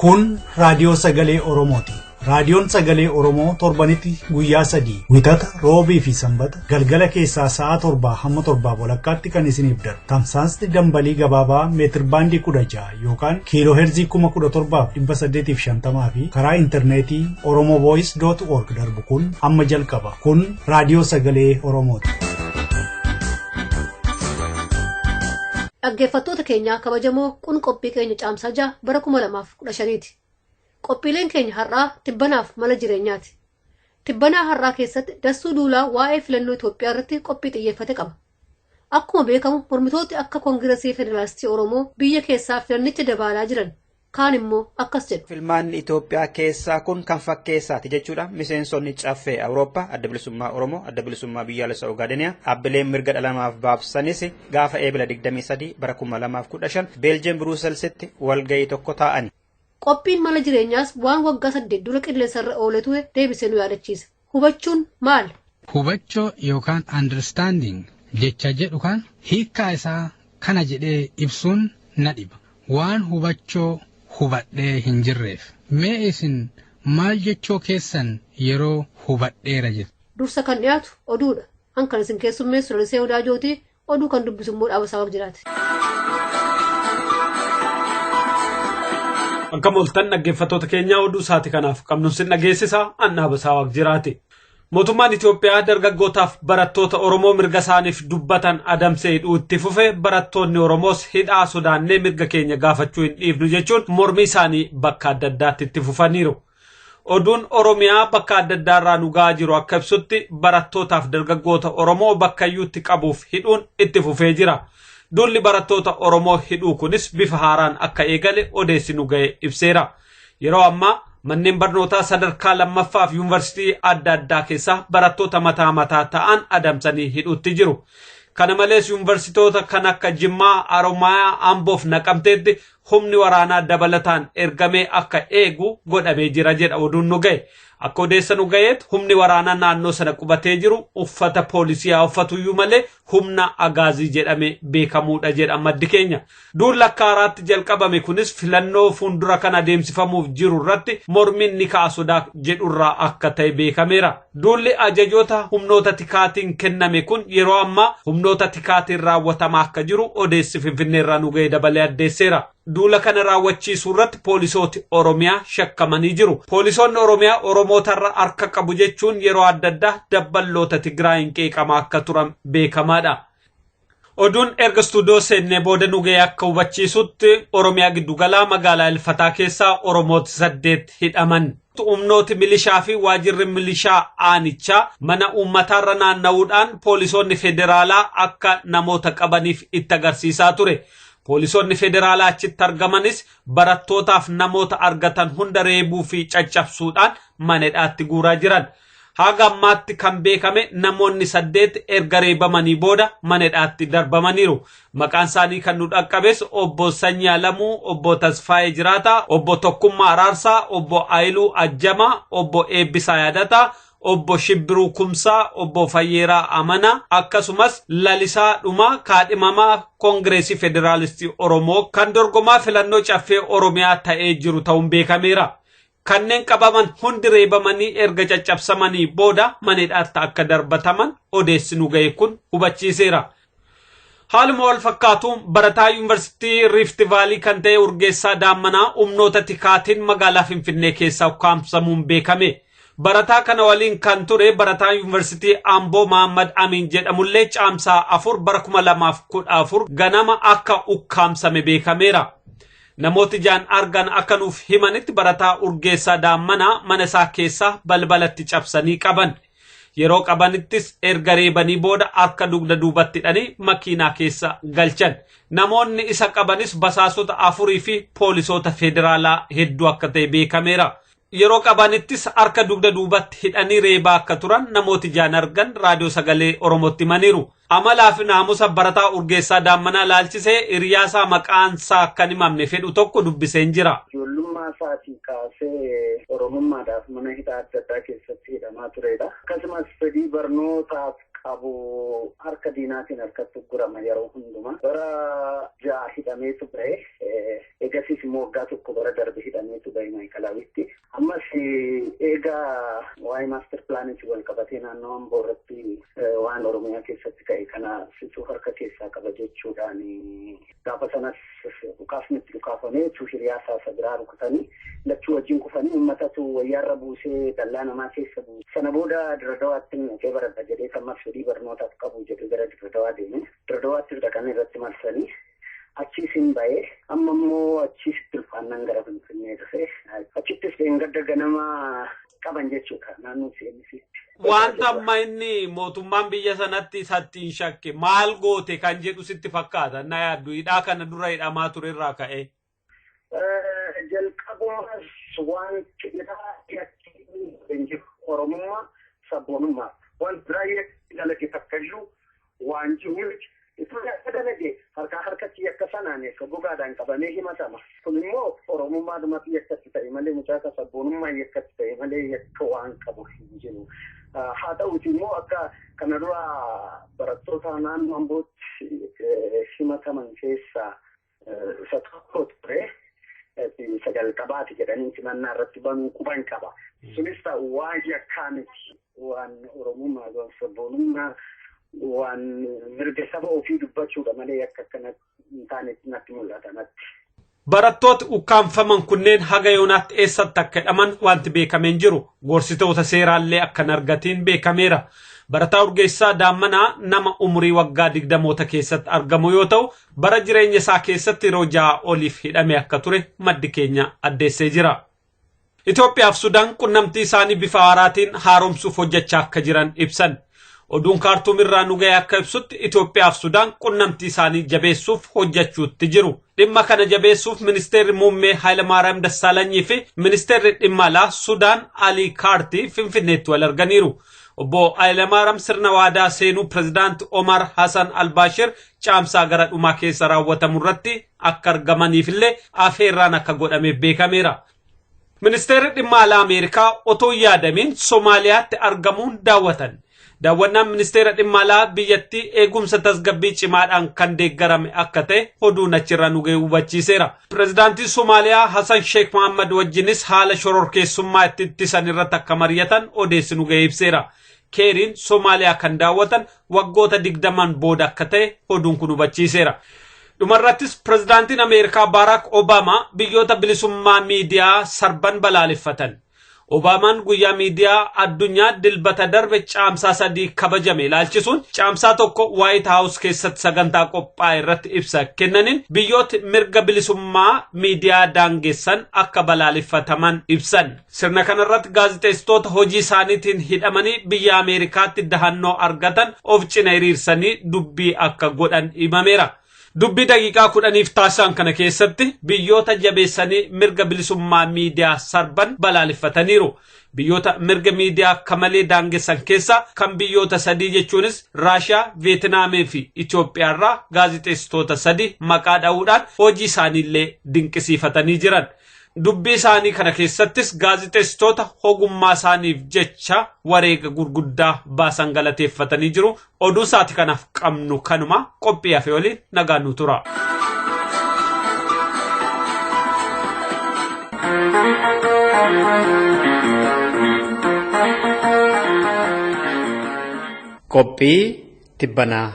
Kun raadiyoo sagalee Oromooti. Raadiyoon sagalee Oromoo torbanitti guyyaa 3 Wixata, Roobii fi Sanbata galgala keessaa sa'a 7 hamma 7:30tti kan isiniif darbu. Tamsaasni dambalii gabaabaa meetir baandii 16 yookaan kiiloo heerzii 17,850 fi karaa intarneetii oromovoice.org darbu kun amma jalqaba. Kun raadiyoo sagalee Oromooti. Dhaggeeffattoota keenyaa kabajamoo kun qophii keenya caamsaa 6 bara 2015ti. Qophiileen keenya har'aa tibbanaaf mala jireenyaati. Tibbanaa har'aa keessatti Dassuu Duulaa waa'ee filannoo Itoophiyaa irratti qophii xiyyeeffate qaba. Akkuma beekamu mormitooti akka Koongiresii Federaalistii Oromoo biyya keessaa filannicha dabaalaa jiran kaan immoo akkas jedhu. Filmaanni Itoophiyaa keessaa kun kan fakkeessaati jechuudha. Miseensonni caffee Awurooppaa, Adda Bilisummaa Oromoo, Adda Bilisummaa Biyyaalessaa Ogaadeniyaa, dhaabbileen mirga dhala namaaf baabsanis gaafa eebila 23 bara 2015 Beeljiyeem Biruuselsitti walgahii tokko taa'ani. Qophiin mala jireenyaas waan waggaa 8 dura qilleensarra oolee ture deebisee nu yaadachiisa. Hubachuun maal? Hubachoo yookaan understanding jecha jedhu kan hiikkaa isaa kana jedhee ibsuun na dhiba. Waan hubachoo hubadhee hin jirreef. Mee isin maal jechoo keessan yeroo hubadheera jettu? Dursa kan dhiyaatu oduudha. An kan isin keessummeessu Lalisee Wadaajootii oduu kan dubbisu immoo Dhaabasaa Waaqjiraati. Akkam ooltan dhaggeeffattoota keenyaa oduu isaati kanaaf qabnu sin dhageessisa Annaa Basaa Waaqjiraati. Mootummaan Itoophiyaa dargaggootaaf barattoota Oromoo mirga isaaniif dubbatan adamsee hidhuu itti fufe barattoonni Oromoos hidhaa sodaannee mirga keenya gaafachuu hin dhiifnu jechuun mormii isaanii bakka adda addaatti itti fufaniiru. Oduun Oromiyaa bakka adda addaarraa nu ga'aa jiru akka ibsutti barattootaaf dargaggoota Oromoo bakkayyuutti qabuuf hidhuun itti fufee jira. Duulli barattoota Oromoo hidhuu kunis bifa haaraan akka eegale odeessi nu ga'e ibseera. Yeroo ammaa manneen barnootaa sadarkaa lammaffaa fi yuunivarsiitii adda addaa keessaa barattoota mataa mataa ta'an adamsanii hidhuutti jiru. Kana malees yuunivarsiitoota kan akka Jimmaa, Haromaayaa, Amboof Naqamteetti humni waraanaa dabalataan ergamee akka eegu godhamee jira jedha oduun nu ga'e. Akka odeessa nu ga'eet humni waraanaa naannoo sana qubatee jiru uffata poolisii haa uffatuyyuu malee humna agaazii jedhamee beekamuudha jedha maddi keenya. Duulli akka haaraatti jalqabame kunis filannoo fuuldura kan adeemsifamuuf jiru irratti mormiin ni ka'a sodaa jedhurraa akka ta'e beekameera. Duulli ajajoota humnoota tikaatiin kenname kun yeroo ammaa humnoota tikaatiin raawwatamaa akka jiru odeessi Finfinneerraa nu ga'e dabalee addeesseera. Duula kana raawwachiisuu irratti poolisooti Oromiyaa shakkamanii jiru. Poolisoonni Oromiyaa Oromootarra harka qabu jechuun yeroo adda addaa dabballoota Tigraayin qeeqamaa akka turan beekamaadha. Oduun erga istuudiyoo seennee booda nu ga'e akka hubachiisutti Oromiyaa giddugalaa magaalaa Ilfataa keessaa Oromoota 8 hidhaman. Humnooti milishaa fi waajirri milishaa aanichaa mana uummataarra naanna'uudhaan poolisoonni federaalaa akka namoota qabaniif itti agarsiisaa ture. Poolisoonni federaalaa achitti argamanis barattootaaf namoota argatan hunda reebuu fi caccabsuudhaan mana hidhaatti guuraa jiran. Haga ammaatti kan beekame namoonni 8 erga reebamanii booda mana hidhaatti darbamaniiru. Maqaan isaanii kan nu dhaqqabes obbo Sanyii Alamuu, obbo Tasfaayee Jiraataa, obbo Tokkummaa Araarsaa, obbo Ayiluu Ajjamaa, obbo Eebbisaa Yaadataa, obbo Shibbiruu Kumsaa, obbo Fayyeeraa Amanaa, akkasumas Lalisaa Dhumaa kaadhimamaa Koongireesii Federaalistii Oromoo kan dorgomaa filannoo caffee Oromiyaa ta'ee jiru ta'uun beekameera. Kanneen qabaman hundi reebamanii erga caccabsamanii booda mana hidhaatti akka darbataman odeessi nu ga'e kun hubachiiseera. Haaluma wal fakkaatuun barataa yuunivarsiitii Rift Vaalii kan ta'e Urgeessaa Daammanaa humnoota tikaatiin magaalaa Finfinnee keessaa ukkaamsamuun beekame. Barataa kana waliin kan ture barataa yuunivarsiitii Amboo Mahammad Amin jedhamullee caamsaa 4 bara 2014 ganama akka ukkaamsame beekameera. Namooti jaan argan akka nuuf himanitti barataa Urgeessaa Daammanaa mana isaa keessaa balbalatti cabsanii qaban. Yeroo qabanittis erga reebanii booda harka dugda duubatti hidhanii makiinaa keessa galchan. Namoonni isa qabanis basaasota 4 fi poolisoota federaalaa hedduu akka ta'e beekameera. Yeroo qabanittis harka dugda duubatti hidhanii reebaa akka turan namooti jaan argan raadiyoo sagalee Oromootti himaniiru. Amalaa fi naamusa barataa Urgeessaa Daammanaa laalchisee hiriyaasaa maqaan isaa akka hin himamne fedhu tokko dubbiseen jira. Ijoollummaa isaatii kaasee Oromummaadhaaf mana hidhaa adda addaa keessatti hidhamaa turedha. Akkasumas fedhii barnootaaf qabu harka diinaatiin harkatti gurgurama yeroo hundumaa. Bara 6 hidhameetu ba'e. Eegasiis immoo waggaa tokko bara darbe hidhameetu bahe Maayikalaawwitti. Ammas eegaa waa'ee maastar pilaaniitiin wal qabatee naannoo Amboo irratti waan Oromiyaa keessatti ka'e kana situu harka keessaa qaba jechuudhaan gaafa sanas dhukaasni itti dhukaafamee hiriyaa isaa biraa rukutanii lachuu wajjin kufanii uummatatu wayyaarra buusee dallaa namaa keessa buuse. Sana booda Diradawaatti dhaqee baradha jedhee kan fedhii barnootaaf qabu jedhee gara Diradawaa deeme. Diradawaatti dhaqanii irratti marsanii achiis hin ba'ee amma immoo achiis itti ulfaannaan gara Finfinnee dhufe. Achittis dheengadda ganama qaban jechuudha naannoo CMC'tti. Wanta amma inni mootummaan biyya sanatti isatti hin shakke maal goote kan jedhu sitti fakkaata na yaaddu hidhaa kana dura hidhamaa ture irraa ka'ee. Jalqabumas wanti hidhaa hin jiru Oromummaa sabboonummaa waan biraa dalage takkayyuu waan jiru miti. Itti akka dalage harkaa harkatti yakka sanaan yakka gogaadhaan qabamee himatama. Kun immoo Oromummaadhumatti yakkatti ta'e malee mucaa kan sabboonummaa yakkatti ta'e malee yakka waan qabu hin jiru. Haa ta'uti immoo akka kana dura barattoota naannoo Ambootti himataman keessaa isa tokko ture. Isa jalqabaati jedhanii simannaa irratti banuu quban qaba. Sunis ta'u waan yakkaa miti. Waan Oromummaa, waan sabboonummaa, waan mirga saba ofii dubbachuudha malee yakka akkana hin taane natti mul'ata natti. Barattooti ukkaamfaman kunneen haga yoonaatti eessatti akka hidhaman wanti beekamee hin jiru. Gorsitoota seeraallee akka hin argatiin beekameera. Barataa Urgeessaa Daammanaa nama umurii waggaa 20 keessatti argamu yoo ta'u, bara jireenya isaa keessatti yeroo 6 oliif hidhame akka ture maddi keenya addeessee jira. Itoophiyaa fi Sudaan qunnamtii isaanii bifa haaraatiin haaromsuuf hojjechaa akka jiran ibsan. Oduun Kaartuum irraa nu ga'e akka ibsutti Itoophiyaa fi Sudaan qunnamtii isaanii jabeessuuf hojjechuutti jiru. Dhimma kana jabeessuuf ministeerri muummee Hayilamaariyaam Dassaalanyii fi ministeerri dhimma alaa Sudaan Alii Kaartii Finfinneetti wal arganiiru. Obbo Hayilamaariyaam sirna waadaa seenuu pirezidaanti Omar Hassan Albaashir caamsaa gara dhumaa keessa raawwatamu irratti akka argamaniifillee afeerraan akka godhame beekameera. Ministeerri dhimma alaa Ameerikaa otoo hin yaadamiin Somaaliyaatti argamuun daawwatan. Daawwannaan ministeera dhimma alaa biyyattii eegumsa tasgabbii cimaadhaan kan deeggarame akka ta'e oduun achirraa nu ga'e hubachiiseera. Pireezidaantiin Somaaliyaa Hassan Sheekh Mohammad wajjinis haala shororkeessummaa itti ittisan irratti akka mari'atan odeessi nu ga'e ibseera. Keeriin Somaaliyaa kan daawwatan waggoota 20 booda akka ta'e oduun kun hubachiiseera. Dhumarrattis pireezidaantiin Ameerikaa Baaraak Obaamaa biyyoota bilisummaa miidiyaa sarban balaaleffatan. Obaamaan guyyaa miidiyaa addunyaa dilbata darbe caamsaa 3 kabajame ilaalchisuun caamsaa 1 Waayit Haawus keessatti sagantaa qophaa'e irratti ibsa kennaniin biyyooti mirga bilisummaa miidiyaa daangessan akka balaaleffataman ibsan. Sirna kanarratti gaazexeessitoota hojii isaaniitiin hidhamanii biyya Ameerikaatti dahannoo argatan of cina hiriirsanii dubbii akka godhan himameera. Dubbii daqiiqaa 10 taasisan kana keessatti biyyoota jabeessanii mirga bilisummaa miidiyaa sarban balaaleffataniiru. Biyyoota mirga miidiyaa akka malee daangessan keessaa kan biyyoota 3 jechuunis Raashiyaa, Veetinaamii fi Itoophiyaa irraa gaazexeessitoota 3 maqaa dha'uudhaan hojii isaaniillee dinqisiifatanii jiran. Dubbii isaanii kana keessattis gaazexeessitoota ogummaa isaaniif jecha wareega gurguddaa baasan galateeffatanii jiru. Oduu isaati kanaaf qabnu kanuma qophii hafe waliin nagaan nu tura. Qophii tibbanaa.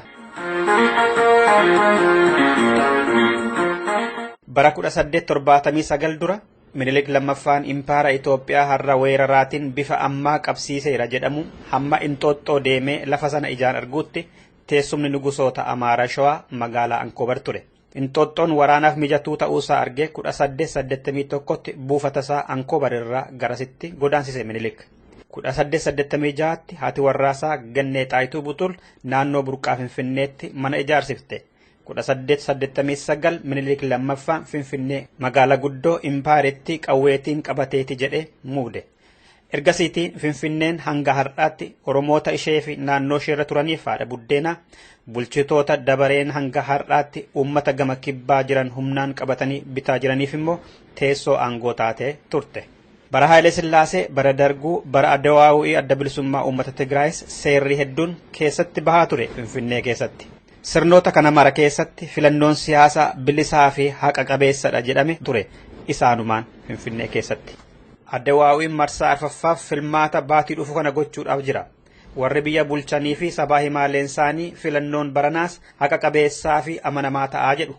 Bara 1879 dura Minilik lammaffaan impaara Itoophiyaa har'a weeraraatiin bifa ammaa qabsiiseera jedhamu hamma Inxooxxoo deemee lafa sana ijaan arguutti teessumni nugusoota Amaaraa Shawaa magaalaa Ankobar ture. Inxooxxoon waraanaaf mijatuu ta'uusaa argee 1881tti buufatasaa Ankobar irraa garasitti godaansise Minilik. 1886tti haati warraasaa Gannee Xaayituu Butul naannoo Burqaa Finfinneetti mana ijaarsifte. 1889 Minilik lammaffaan Finfinnee magaalaa guddoo impaaretti qawweetiin qabateeti jedhe muude. Ergasiitii Finfinneen hanga har'aatti Oromoota ishee fi naannoo isheerra turaniif haadha buddeenaa bulchitoota dabareen hanga har'aatti uummata gama kibbaa jiran humnaan qabatanii bitaa jiraniif immoo teessoo aangoo taatee turte. Bara Haayile Sillaasee, bara Darguu, bara Addawaawii adda bilisummaa uummata Tigraayis seerri hedduun keessatti bahaa ture Finfinnee keessatti. Sirnoota kana mara keessatti filannoon siyaasaa bilisaa fi haqa qabeessadha jedhame ture isaanumaan Finfinnee keessatti. Addawaawiin marsaa arfaffaaf filmaata baatii dhufu kana gochuudhaaf jira. Warri biyya bulchanii fi sabaa himaaleen isaanii filannoon baranaas haqa qabeessaa fi amanamaa ta'aa jedhu.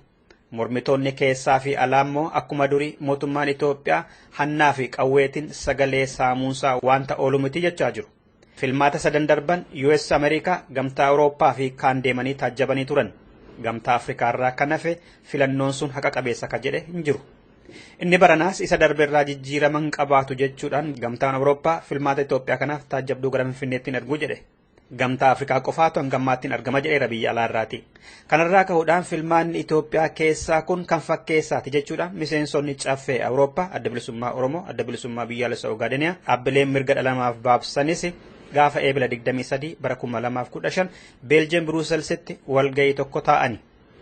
Mormitoonni keessaa fi alaa immoo akkuma durii mootummaan Itoophiyaa hannaa fi qawweetiin sagalee saamuunsaa waanta oolu miti jechaa jiru. Filmaata sadan darban US Ameerikaa, Gamtaa Awurooppaa fi kaan deemanii taajjabanii turan. Gamtaa Afrikaa irraa kan hafe filannoon sun haqa qabeessa ka jedhe hin jiru. Inni baranaas isa darbeerraa jijjiirama hin qabaatu jechuudhaan Gamtaan Awurooppaa filmaata Itoophiyaa kanaaf taajjabduu gara Finfinneetti hin erguu jedhe. Gamtaa Afrikaa qofaatu hanga ammaatti hin argama jedheera biyya alaarraati. Kanarraa ka'uudhaan filmaanni Itoophiyaa keessaa kun kan fakkeessaati jechuudhaan miseensonni caffee Awurooppaa, Adda Bilisummaa Oromoo, Adda Bilisummaa Biyyaalessa Ogaadeniyaa, dhaabbileen mirga dhala namaaf baabsanis gaafa eebila 23 bara 2015 Beeljiyeem Biruuselsitti walgahii tokko taa'ani.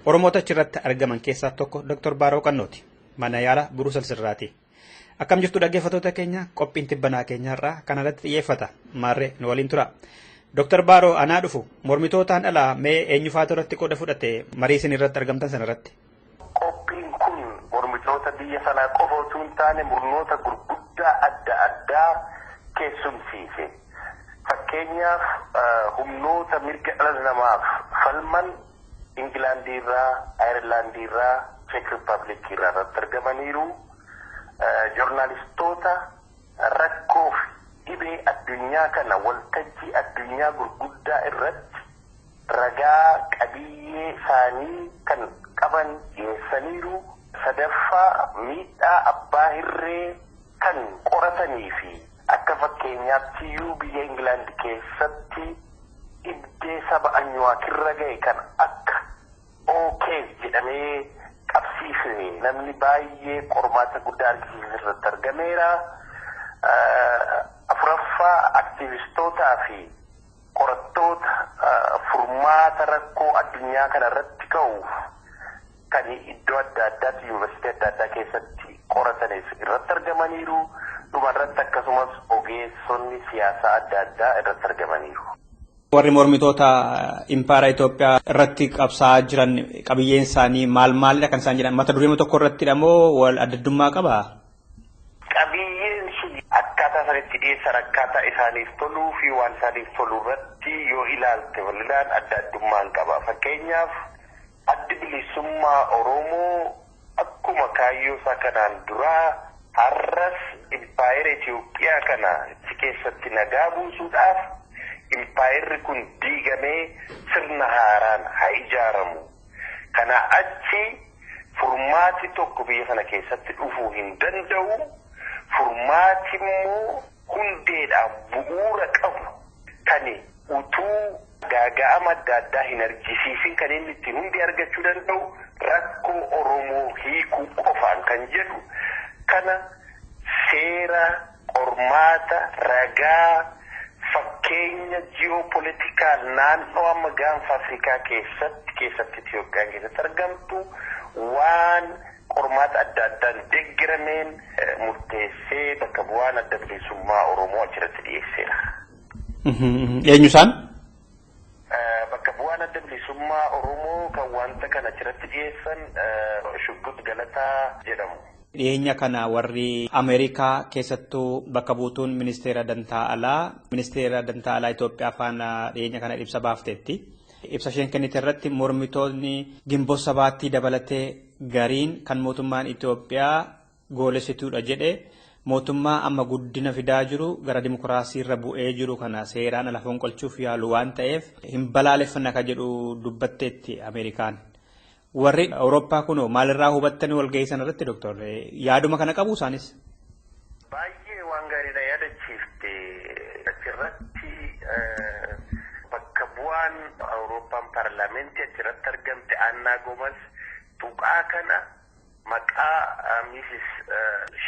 Oromoota achirratti argaman keessaa tokko Dr. Baaroo Qannooti. Mana yaala Biruusels irraati. Akkam jirtu dhaggeeffattoota keenya, qophiin tibbanaa keenyarraa kanarratti xiyyeeffata. Maarree nu waliin tura. Dr. Baaroo, anaa dhufu. Mormitootaan alaa mee eenyufaatu irratti qooda fudhate marii isin irratti argamtan sanarratti? Qophiin kun mormitoota biyya sanaa qofa otoo hin taane murnoota gurguddaa adda addaa keessumsiise. Fakkeenyaaf, humnoota mirga dhala namaaf falman Ingilaandii irraa, Ayirlaandii irraa, Cheek Riippaabilikii irraa irratti argamaniiru. Joornaalistoota rakkoo fi dhibee addunyaa kana waltajjii addunyaa gurguddaa irratti ragaa qabiyyee isaanii kan qaban dhiyeessaniiru. Sadaffaa, miidhaa abbaa hirree kan qoratanii fi akka fakkeenyaatti iyyuu biyya Ingilaand keessatti dhibdee saba Anyuwaakirra ga'e kan akka OK jedhamee qabsiise namni baay'ee qormaata guddaa argisiise irratti argameera. Afuraffaa, aktiivistootaa fi qorattoota furmaata rakkoo addunyaa kana irratti ka'uuf kan iddoo adda addaatti yuunivarsiitii adda addaa keessatti qoratanis irratti argamaniiru. Dhumarratti akkasumas ogeessonni siyaasaa adda addaa irratti argamaniiru. Warri mormitoota impaayera Itoophiyaa irratti qabsaa'aa jiran qabiyyeen isaanii maal maalidha kan isaan jedhan? Mata duree tokko irrattidha moo wal addaddummaa qabaa? Qabiyyeen sun akkaataa isaan itti dhiyeessan, akkaataa isaaniif toluu fi waan isaaniif tolu irratti yoo ilaalte, bal'inaan adda addummaan qaba. Fakkeenyaaf, Addi Bilisummaa Oromoo akkuma kaayyoo isaa kanaan duraa har'as impaayera Itoophiyaa kana achi keessatti nagaa buusuudhaaf impaayerri kun diigamee sirna haaraan haa ijaaramu. Kana achi furmaati tokko biyya sana keessatti dhufuu hin danda'u. Furmaati immoo hundeedhaan bu'uura qabu kan utuu gaaga'ama adda addaa hin argisiisin kan inni ittiin hundee argachuu danda'u rakkoo Oromoo hiikuu qofaan kan jedhu kana seera, qormaata, ragaa, fakkeenya ji'oopolitikaal naannoo amma gaanfa Afrikaa keessatti Itoophiyaan keessatti argamtu waan qormaata adda addaan deeggarameen murteessee bakka bu'aan Adda Bilisummaa Oromoo achirratti dhiyeesseera. Eenyu isaan? Bakka bu'aan Adda Bilisummaa Oromoo kan wanta kana achirratti dhiyeessan Shuggut Galataa jedhamu. Dhiyeenya kana warri Ameerikaa, keessattuu bakka buutuun ministeera dantaa alaa, ministeera dantaa alaa Itoophiyaa faana dhiyeenya kana ibsa baafteetti. Ibsa isheen kennite irratti mormitoonni Ginboot Sabaattii dabalatee gariin kan mootummaan Itoophiyaa goolessituudha jedhe mootummaa amma guddina fidaa jiru, gara dimokiraasii irra bu'ee jiru kana seeraan ala fonqolchuuf yaalu waan ta'eef hin balaaleffanna kan jedhu dubbatteetti Ameerikaan. Warri Awurooppaa kunoo maalirraa hubattanii walgahii sana irratti, Doktor? Yaaduma kana qabu isaanis? Baay'ee waan gaariidha yaadachiifte. Achirratti bakka bu'aan Awurooppaan paarlaamentii achirratti argamte Annaa Gomas tuqaa kana maqaa Mrs.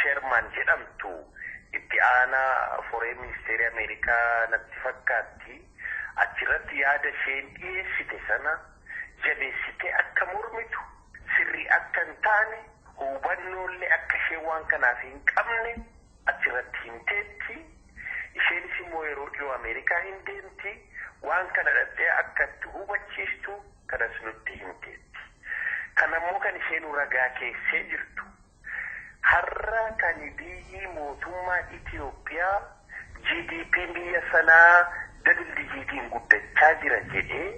Sherman jedhamtu, itti aanaa foreign ministeerii Ameerikaa natti fakkaatti, achirratti yaada isheen dhiyeessite sana jabeessitee akka mormitu, sirrii akka hin taane, hubannoollee akka isheen waan kanaaf hin qabne achirratti himteetti. Isheenis immoo yeroo dhiyoo Ameerikaa hin deemti, waan kana dhaqxee akka itti hubachiistu Kanas nutti himteetti. Kanammoo kan isheen ragaa keessee jirtu har'a kan biyyi mootummaa Itiyoophiyaa GDP biyya sanaa double digitiin guddachaa jira jedhee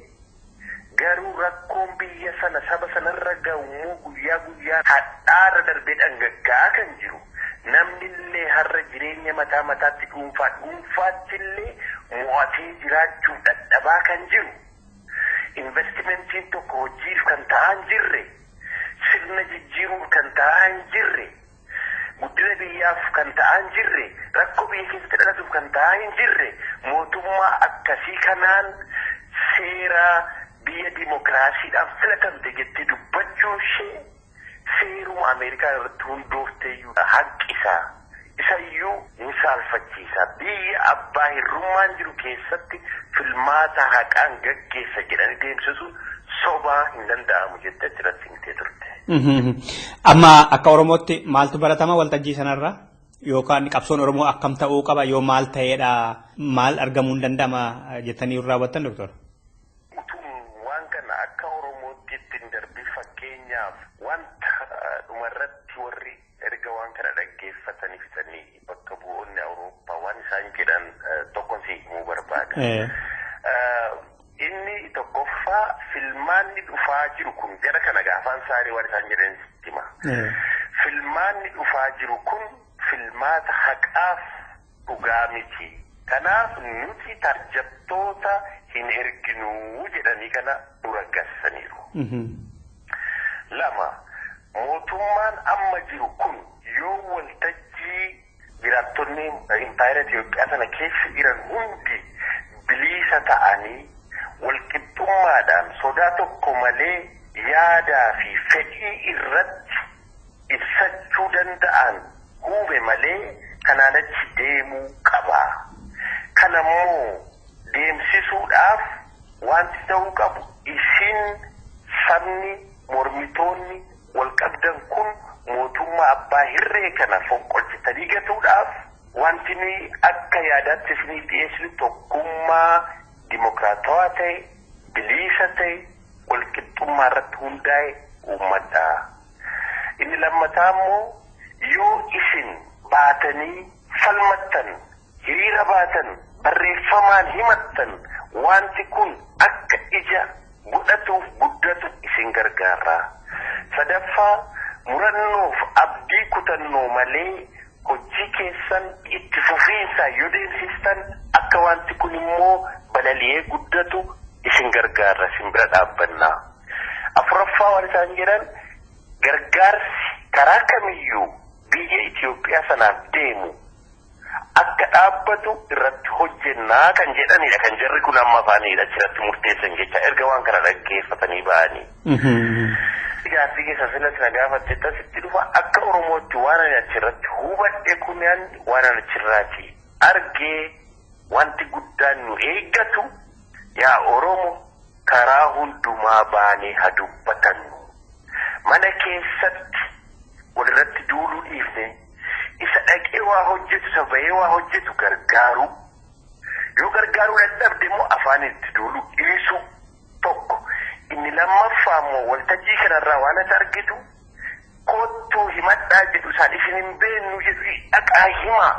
garuu rakkoon biyya sana saba sanarra ga'u guyyaa guyyaa hadhaarra darbee dhangaggaa'aa kan jiru namni illee har'a jireenya mataa mataatti dhuunfaa dhuunfaatti illee mo'atee jiraachuuf dadhabaa kan jiru investimentiin tokko hojiif kan ta'aa hin jirre sirna jijjiiruuf kan ta'aa hin jirre guddina biyyaaf kan ta'aa hin jirre rakkoo biyya keessatti dhalatuuf kan ta'aa hin jirre mootummaa akkasii kanaan seera biyya dimokiraasiidhaan filatamte jettee dubbachuu ishee seeruma Ameerikaa irratti hundoofteeyyuu haqqisaa isayyuu ni saalfachiisa. Biyya abbaa hirrummaan jiru keessatti filmaata haqaan gaggeessa jedhanii deemsisuun sobaa hin danda'amu jettee achirratti himtee turte. Amma akka Oromootti maaltu baratama waltajjii sanarra? Yookaan qabsoon Oromoo akkam ta'uu qaba yoo maal ta'eedha maal argamuu hin danda'ama jettanii raawwattan doktor? Waan kana akka Oromootti ittiin darbii fakkeenyaaf wanta dhumarratti warri erga waan kana dhaggeeffatanii fixanii bakka bu'oonni Awurooppaa waan isaan jedhan tokkon si himuu barbaada. Inni tokkoffaa filmaanni dhufaa jiru kun gara kana gaafaan isaanii waan isaan jedhan sitti hima. Filmaanni dhufaa jiru kun filmaata haqaaf dhugaa miti. Kanaaf nuti taajjabtoota hin erginuu jedhanii kana dura gassaniiru. Lama, mootummaan amma jiru kun yoo waltajjii jiraattonni impaayera Itoophiyaa sana keessa jiran hundi bilisa ta'anii walqixxummaadhaan sodaa tokko malee yaadaa fi fedhii irratti ibsachuu danda'an huube malee kanaan achi deemuu qaba. Kanammoo deemsisuudhaaf wanti ta'uu qabu isin sabni mormitoonni wal qabdan kun mootummaa abbaa hirree kana fonqolchitanii gatuudhaaf wanti nuyi akka yaadaatti isiniif dhiyeessinu tokkummaa dimokiraatawaa ta'e, bilisa ta'e, walqixxummaa irratti hundaa'e uummadha. Inni lammataa immoo yoo isin baatanii falmattan, hiriira baatan, barreeffamaan himattan wanti kun akka ija godhatuuf guddatu isin gargaara. Sadaffaa, murannoof abdii kutannoo malee hojii keessan itti fufiinsa yoo deemsistan akka wanti kun immoo balali'ee guddatu isin gargaara, isin bira dhaabbanna. Afuraffaa waan isaan jedhan gargaarsi karaa kamiyyuu biyya Itoophiyaa sanaaf deemu akka dhaabbatu irratti hojjennaa kan jedhanidha kan jarri kun amma afaanidha achirratti murteessan jecha erga waan kana dhaggeeffatanii ba'anii. Gaaffii keessa filas na gaafatte tasitti dhufa akka Oromootti waan ani achirratti hubadhe kunaan waan ani achirraati argee wanti guddaan nu eeggatu yaa Oromo karaa hundumaa baanee haa dubbatannu. Mana keessatti walirratti duuluu dhiifne isa dhaqee waa hojjetu isa bahee waa hojjetu gargaaru yoo gargaaruu dadhabde immoo afaan itti duuluu dhiisu tokko. Inni lammaffaa immoo waltajjii kanarraa waan ati argitu kottuu himadhaa jedhu isaan isin hin beeknu jedhu dhaqaa himaa.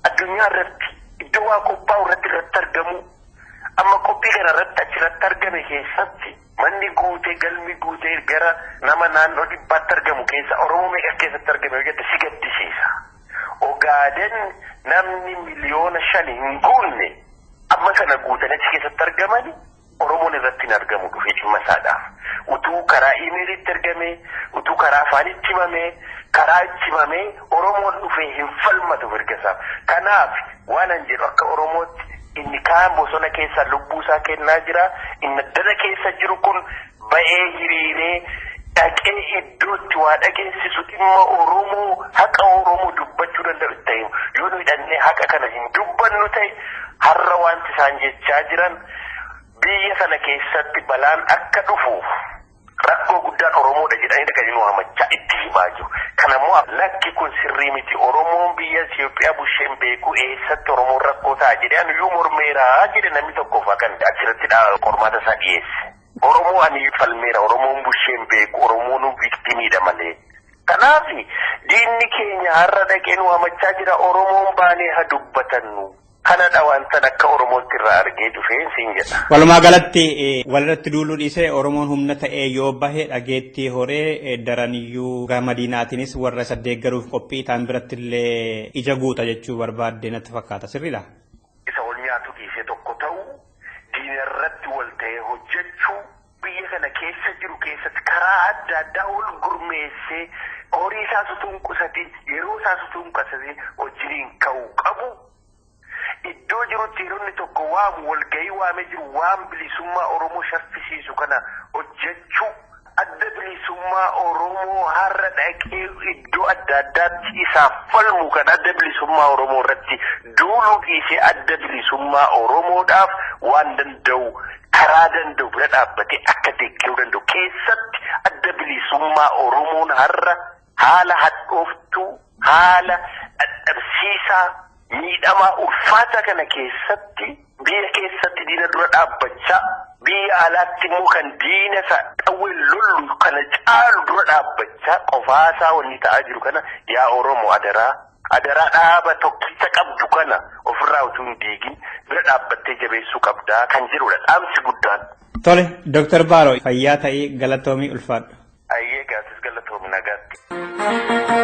Addunyaa irratti iddoo waa qophaa'u irratti argamu amma qophii kana irratti achirratti argame keessatti manni guutee galmi guutee gara nama naannoo 100tti argamu keessa Oromoo meeqa keessatti argame yoo jette si gaddisiisa. Ogaaden namni 5 miliyoona hin guunne amma sana guutanii achi keessatti argamani Oromoon irratti hin argamu dhufee dhimma isaadhaaf. Utuu karaa iimeelitti argame, utuu karaa afaanitti himame, karaa itti himame Oromoon dhufee hin falmatu mirga isaaf. Kanaaf waan an jedhu akka Oromootti inni kaan bosona keessa lubbuu isaa kennaa jira. Inni addana keessa jiru kun ba'ee hiriiree dhaqee iddootti waa dhageessisu dhimma Oromoo haqa Oromoo dubbachuu danda'u itti himu. Yoo nuyi dhaqnee haqa kana hin dubbannu ta'e har'a wanti isaan jechaa jiran biyya sana keessatti balaan akka dhufuuf rakkoo guddaan Oromoodha jedhanii dhaqanii nu hamachaa itti himaa jiru. Kanammoo lakki kun sirrii miti. Oromoon biyya Itoophiyaa busheen beeku eessatti Oromoon rakkoo ta'a jedhee anuyyuu mormeeraa jedhe namni tokko fa'aa kan achirratti qormaata isaa dhiyeesse. Oromoo ani falmeera, Oromoon busheen beeku, Oromoon viktimiidha malee. Kanaaf diinni keenya har'a dhaqee nu hamachaa jira, Oromoon baanee haa dubbatannu. Kanadha wantan akka Oromootti irraa argee dhufeen siin jedha. Walumaa galatti walirratti duuluu dhiisee Oromoon humna ta'ee yoo bahe dhageettii horee daraniyyuu gama diinaatiinis warra isa deeggaruuf qophii ta'an biratti illee ija guuta jechuu barbaadde natti fakkaata sirriidha. Isa wal nyaatu dhiisee tokko ta'u diina irratti wal ta'ee hojjechuu biyya kana keessa jiru keessatti karaa adda addaa wal gurmeessee horii isaas utuu hin qusatin yeroo isaas utuu hin qusatin wajjiniin ka'uu qabu. Iddoo jirutti yeroo tokko waamu walgahii waamee jiru waan bilisummaa Oromoo shaffisiisu kana hojjechuu adda bilisummaa Oromoo har'a dhaqee iddoo adda addaatti isaaf falmu kan adda bilisummaa Oromoo irratti duuluu dhiisee adda bilisummaa Oromoodhaaf waan danda'u karaa danda'u bira dhaabbatee akka deeggaruu danda'u keessatti adda bilisummaa Oromoon har'a haala hadhooftuu haala dadhabsiisaa miidhamaa ulfaata kana keessatti biyya keessatti diina dura dhaabbachaa biyya alaatti immoo kan diina isa qawwee lollu kana caalu dura dhaabbachaa qofaasaa wanni ta'aa jiru kana yaa Oromoo adaraa adaraa dhaaba tokkicha qabdu kana ofirraa utuu hin diigin bira dhaabbattee jabeessuu qabdaa kan jedhudha dhaamsi guddaan. Tole Dooktar Baaroo fayyaa ta'ii galatoomii ulfaadhu. Ayyee gaasis galatoomi nagaatti.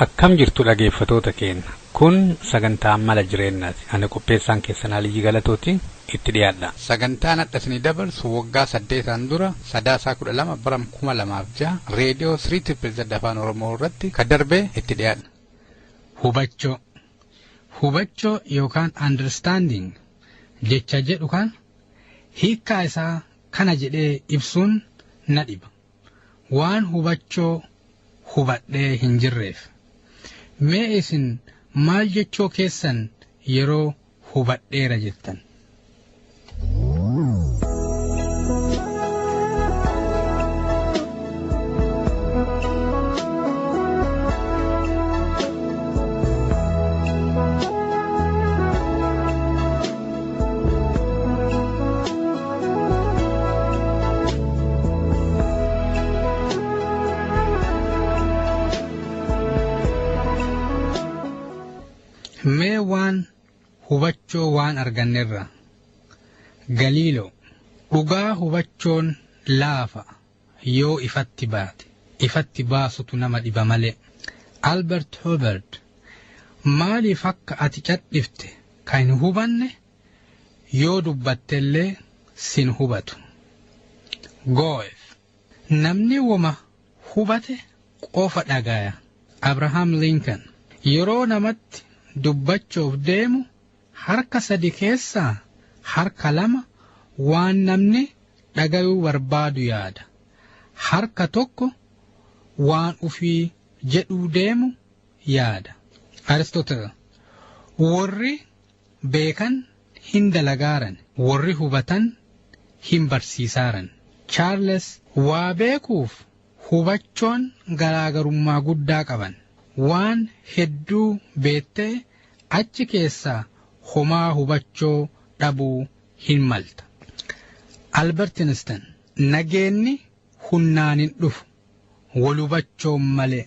Akkam jirtu dhaggeeffattoota keenya kun sagantaa mala jireenyaati ani qopheessaan keessan Aliyyi Galatooti itti dhiyaadha. Sagantaan har'a isinii dabarsu waggaa 8 dura Sadaasaa 12 bara 2006 reediyoo 3 afaan Oromoo irratti kan darbe itti dhiyaadha. Hubachoo Hubachoo yookaan understanding jecha jedhu kan hiikkaa isaa kana jedhee ibsuun na dhiba. Waan hubachoo hubadhee hin jirreef. Mee isin maal jechoo keessan yeroo hubadheera jettan? Mee waan hubachoo waan argannerra Galiiloo dhugaa hubachoon laafa yoo ifatti baate ifatti baasutu nama dhiba malee Albert Hubert maaliif akka ati cadhifte kan hin hubanne yoo dubbattellee sin hubatu. Goo'eef namni woma hubate qofa dhagaya. Abraham Lincoln yeroo namatti dubbachuuf deemu harka sadi keessaa harka lama waan namni dhagayuu barbaadu yaada. Harka tokko waan ufii jedhuu deemu yaada. Aristotle warri beekan hin dalagaaran, warri hubatan hin barsiisaaran. Charles waa beekuuf hubachoon garaagarummaa guddaa qaban. Waan hedduu beettee achi keessaa homaa hubachoo dhabuu hin malta. Albert Einstein nageenni hunnaan hin dhufu wal hubachoon malee.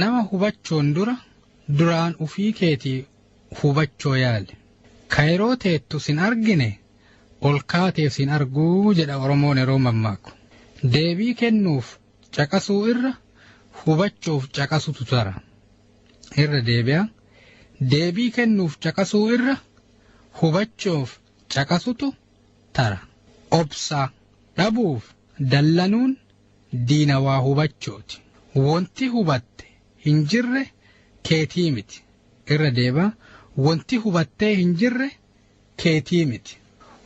Nama hubachoon dura duraan ufii keetii hubachoo yaali. Ka yeroo teettu sin argine ol kaateef sin arguu jedha Oromoon yeroo mammaaku. Deebii kennuuf caqasuu irra hubachuuf caqasutu tara. Irra deebi'a. Deebii kennuuf caqasuu irra hubachuuf caqasutu tara. Obsa dhabuuf dallanuun diina waa hubachooti. Wanti hubatte hin jirre keetii miti. Irra deebaa wanti hubattee hin jirre keetii miti.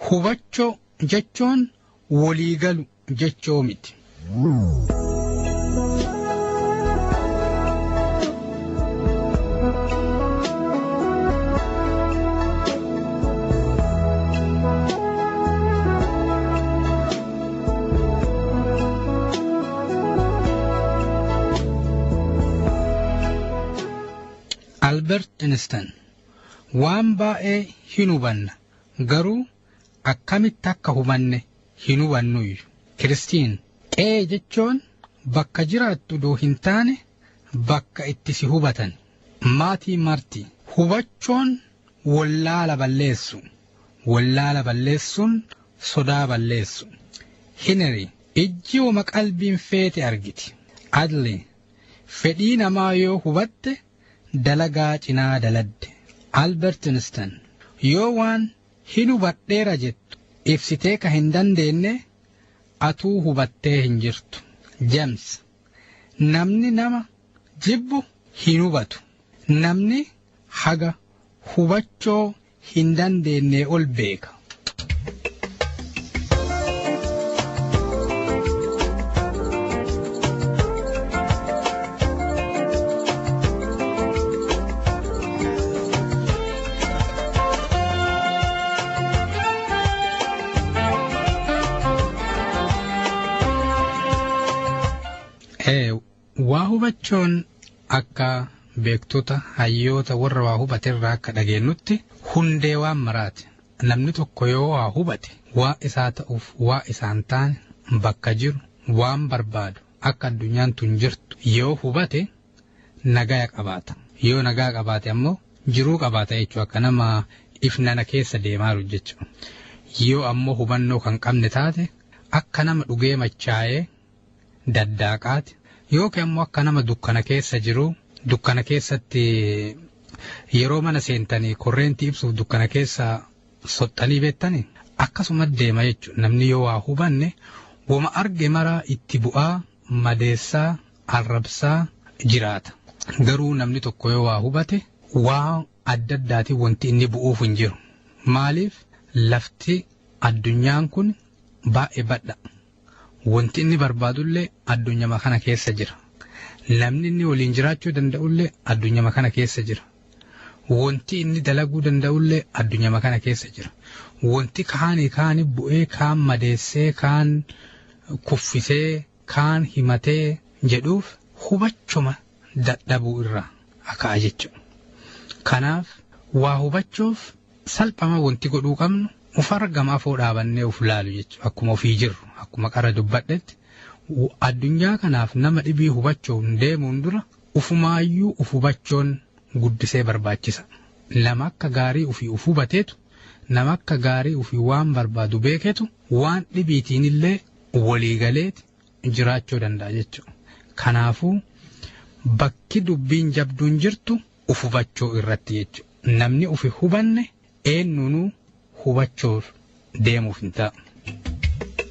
Hubachoo jechuun waliigalu jechoo miti. Albert Einstein waan baay'ee hin hubanna garuu akkamitti akka hubanne hin hubannuyyu. Kiristiin qe'ee jechuun bakka jiraattu doo hin taane bakka itti si hubatan. Maatii marti hubachuun wallaala balleessu. Wallaala balleessuun sodaa balleessu. Hineri ijji wama qalbiin feete argiti. Adli fedhii namaa yoo hubatte dalagaa cinaa daladde. Albert Einstein yoo waan hin hubadheera jettu ibsitee ka hin dandeenye atuu hubattee hin jirtu. James namni nama jibbu hin hubatu. Namni haga hubachoo hin dandeenye ol beeka. Waa hubachuun akka beektota hayyoota warra waa hubaterraa akka dhageenyutti hundee waan maraati. Namni tokko yoo waa hubate waa isaa ta'uuf waa isaan taane bakka jiru waan barbaadu akka addunyaan tun jirtu yoo hubate nagaya qabaata. Yoo nagaa qabaate ammoo jiruu qabaata jechuudha akka nama ifnana keessa deemaa jiru jechuudha. Yoo ammoo hubannoo kan qabne taate akka nama dhugee machaa'ee daddaaqaati. Yookiin ammoo akka nama dukkana keessa jiru dukkana keessatti yeroo mana seentanii korreentii ibsuuf dukkana keessa soxxanii beektanii akkasuma deema jechuudha. Namni yoo waa hubanne wama arge maraa itti bu'aa madeessaa arrabsaa jiraata. Garuu namni tokko yoo waa hubate waa adda addaatiin wanti inni bu'uuf hin jiru. Maaliif lafti addunyaan kun baay'ee badha. Wanti inni barbaadullee addunyaa kana keessa jira. Namni inni waliin jiraachuu danda'ullee addunyaa kana keessa jira. Wanti inni dalaguu danda'ullee addunyaa kana keessa jira. Wanti kaanii kaanii bu'ee kaan madeessee kaan kuffisee kaan himatee jedhuuf hubachuma dadhabuu irraa aka'a jechuudha. Kanaaf waa hubachuuf salphama wanti godhuu qabnu uf argama afoo dhaabannee uf laalu jechuudha. Akkuma ofii jirru akkuma qara dubbadhetti addunyaa kanaaf nama dhibii hubachuun deemuun dura ufumaayyuu uf hubachuun guddisee barbaachisa. Nama akka gaarii ofii uf hubateetu nama akka gaarii ofii waan barbaadu beeketu waan dhibiitiin illee waliigaleeti jiraachuu danda'a jechuudha. Kanaafuu bakki dubbiin jabduun jirtu uf hubachuu irratti jechuudha. Namni ufi hubanne eenyunuu hubachuuf deemuuf hin taa'u.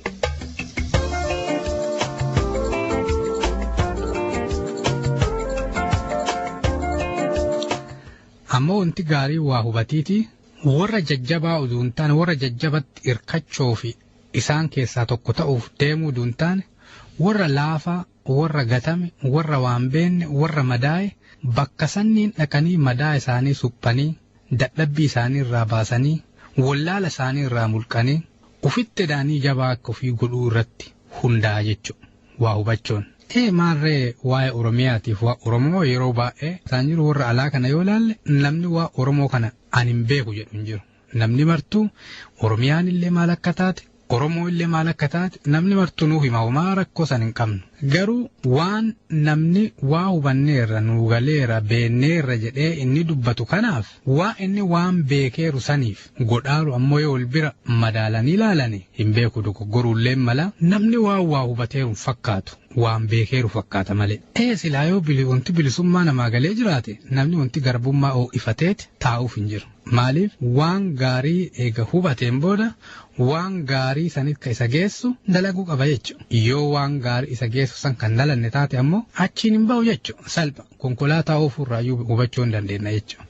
Ammoo wanti gaarii waa hubatiiti warra jajjabaa utuu hin taane warra jajjabatti hirkachuu fi isaan keessaa tokko ta'uuf deemuu utuu hin taane warra laafaa warra gatame warra waan beenne warra madaa'e bakka sanniin dhaqanii madaa isaanii suphanii dadhabbii isaanii irraa baasanii wallaala isaanii irraa mulqanii ufitti daanii jabaa akka ofii godhuu irratti hundaa'a jechuudha waa hubachuun. Maarree waa'ee Oromiyaatiif waa Oromoo yeroo baay'ee isaan jiru warra alaa kana yoo ilaalle namni waa Oromoo kana ani hin beeku jedhu hin jiru. Namni martuu Oromiyaan illee maal akka taate Oromoo illee maal akka taate namni martuu nuuf hima homaa rakkoo san hin qabnu. Garuu waan namni waa hubanneerra nuu galeera beenneerra jedhee inni dubbatu kanaaf waa inni waan beekeeru saniif godhaaru ammoo yoo wal bira madaalanii ilaalani hin beeku dogoggoruullee mala namni waan waa hubateeru hin fakkaatu waan beekeeru fakkaata malee. Ee silaa yoo wanti bilisummaa namaa galee jiraate namni wanti garbummaa ho'ifateeti taa'uuf hin jiru. Maaliif waan gaarii eega hubateen booda waan gaarii saniif ka isa geessu dalaguu qaba jechuudha. Yoo waan gaarii isa geessu san kan dalanne taate ammoo achiin hin bahu jechuudha. Salpha konkolaataa ofuurraayyuu hubachuu hin dandeenya jechuudha.